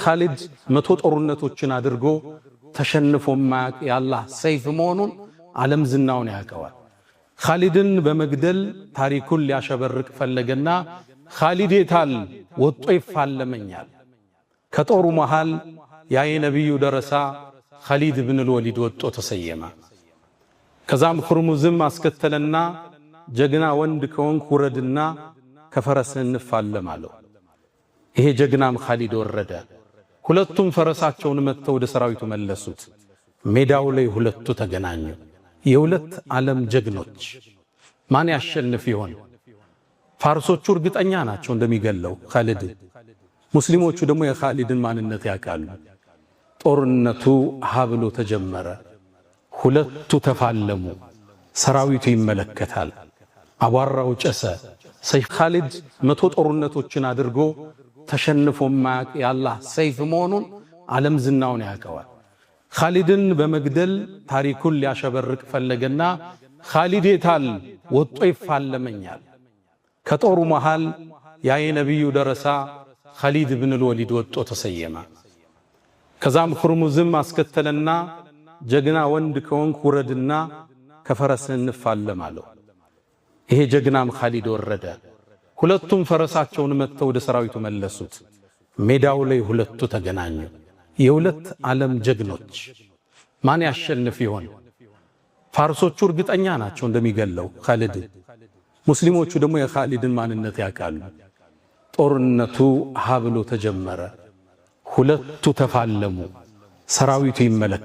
ኻሊድ 100 ጦርነቶችን አድርጎ ተሸንፎ ማያቅ የአላህ ሰይፍ መሆኑን ዓለም ዝናውን ያውቀዋል። ኻሊድን በመግደል ታሪኩን ሊያሸበርቅ ፈለገና ኻሊድ የታል ወጦ ይፋለመኛል። ከጦሩ መሃል ያ የነቢዩ ደረሳ ኻሊድ ብን ልወሊድ ወጦ ተሰየመ። ከዛም ሁርሙዝም አስከተለና ጀግና ወንድ ከሆንክ ውረድና ከፈረስህ እንፋለም አለው። ይሄ ጀግናም ኻሊድ ወረደ። ሁለቱም ፈረሳቸውን መጥተው ወደ ሰራዊቱ መለሱት። ሜዳው ላይ ሁለቱ ተገናኙ። የሁለት ዓለም ጀግኖች ማን ያሸንፍ ይሆን? ፋርሶቹ እርግጠኛ ናቸው እንደሚገለው ኻሊድ። ሙስሊሞቹ ደግሞ የኻሊድን ማንነት ያውቃሉ። ጦርነቱ ሀብሎ ተጀመረ። ሁለቱ ተፋለሙ። ሰራዊቱ ይመለከታል። አቧራው ጨሰ። ሰይፍ ኻሊድ 100 ጦርነቶችን አድርጎ ተሸንፎ ማያቅ የአላህ ሰይፍ መሆኑን ዓለም ዝናውን ያውቀዋል። ኻሊድን በመግደል ታሪኩን ሊያሸበርቅ ፈለገና ኻሊድ የታል ወጦ ይፋለመኛል። ከጦሩ መሃል ያ የነቢዩ ደረሳ ኻሊድ ብን ልወሊድ ወጦ ተሰየመ። ከዛም ሁርሙዝም አስከተለና ጀግና ወንድ ከሆንክ ውረድና ከፈረስህ እንፋለም አለው። ይሄ ጀግናም ኻሊድ ወረደ። ሁለቱም ፈረሳቸውን መጥተው ወደ ሰራዊቱ መለሱት። ሜዳው ላይ ሁለቱ ተገናኙ። የሁለት ዓለም ጀግኖች ማን ያሸንፍ ይሆን? ፋርሶቹ እርግጠኛ ናቸው እንደሚገለው ኻሊድ። ሙስሊሞቹ ደግሞ የኻሊድን ማንነት ያውቃሉ። ጦርነቱ ሀብሎ ተጀመረ። ሁለቱ ተፋለሙ። ሰራዊቱ ይመለከታል።